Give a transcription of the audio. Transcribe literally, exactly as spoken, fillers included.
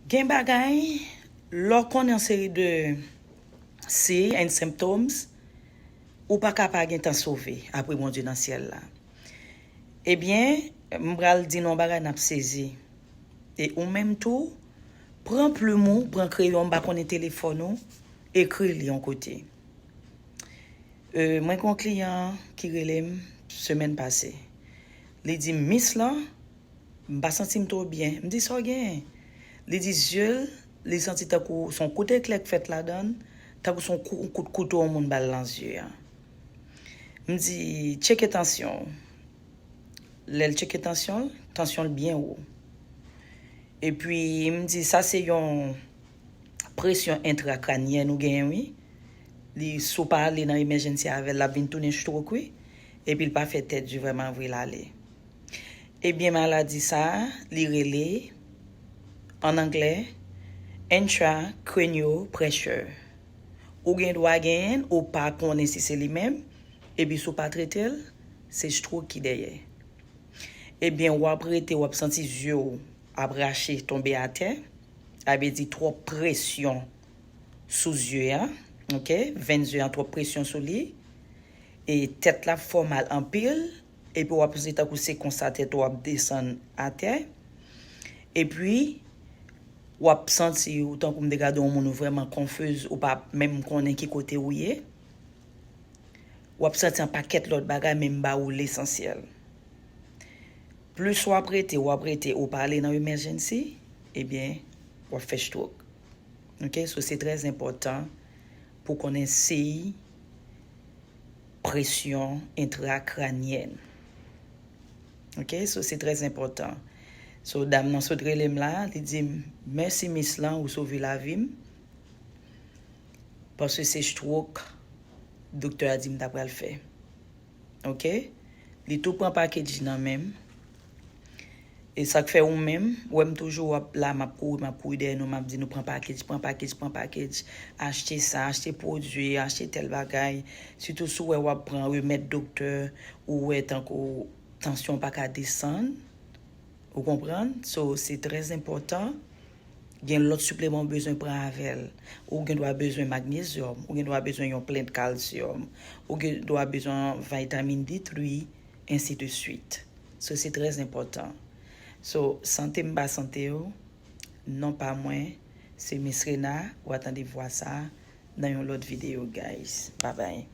Gen bagay, lè w konnen yon seri de siy and symptoms, ou pa ka pa gen tan sove apre Bondye nan syèl la. Ebyen, m pral di nou yon bagay n ap sezi. E ou menm tou, pran plim ou, pran kreyon, m pa konnen telefòn ou, ekri li yon kote. E, mwen gen yon kliyan ki rele m semèn pase. Li di m, Miss lan, m pa santi m twò byen. M di, sa w genyen? Li di, zye l, li santi tankou se yon kout eklè k fèt ladan l, tankou se yon kou- yon kout kouto yon moun ba l nan zye a. M di, tcheke tansyon w. Lè l tcheke tansyon l, tansyon l byen wo. Epi, m di, sa se yon presyon entrakranyèn ou genyen, wi. Li, si w pa ale nan emergency avè l, l ap vin tounen stroke, wi. Epi, l pa fè tèt di vrèman vre l ale. Ebyen, maladi sa a, li rele, an anglè, intracranial pressure. Ou gen dwa genyen l, ou pa konnen si se li menm, epi si w pa trete l, se stroke ki dèyè. Ebyen, w ap rete, w ap santi zye w ap rache tonbe atè, sa vle di twòp presyon sou zye a, oke? Venn zye a twòp presyon sou li, e tèt la ap fè w mal anpil, epi w ap santi tankou se konsa tèt ou ap desann atè, epi w ap santi w tankou m te gade yon moun ou vrèman konfiz, ou pa menm konnen ki kote ou ye. W ap santi yon pakèt lòt bagay, men m ba ou lesansyèl. Plis w ap rete, w ap rete, ou pa ale nan emergency, ebyen, w ap fè stroke. Oke, so se trè enpòtan pou konnen siy presyon entrakranyèn. Oke, so se trè enpòtan. So, dam nan sot rele m la, li di m, mèsi Miss lan, ou sove lavi m. Paske se stroke, doktè a di m ta pral fè. Oke? Li tou pran package nan men m. E sa k fè ou menm, wè m toujou w ap la, m ap kouri, m ap kouri dèyè nou, m ap di nou pran package, pran package, pran package. Achte sa, achte pwodui, achte tèl bagay. Sitou si w wè w ap pran remèd doktè, ou wè tankou tansyon w pa ka desann. Ou konprann? So, se trè enpòtan. Gen lòt sipleman ou bezwen pran avè l. Ou gen dwa bezwen magnezyòm, ou gen dwa bezwen yon plen kalsyòm, ou gen dwa bezwen vitamin D three, ensi de swit. So, se trè enpòtan. So, sante m pa sante w, non pa mwen, se Miss Rena, w a tande vwa sa a nan yon lòt videyo, guys. Babay.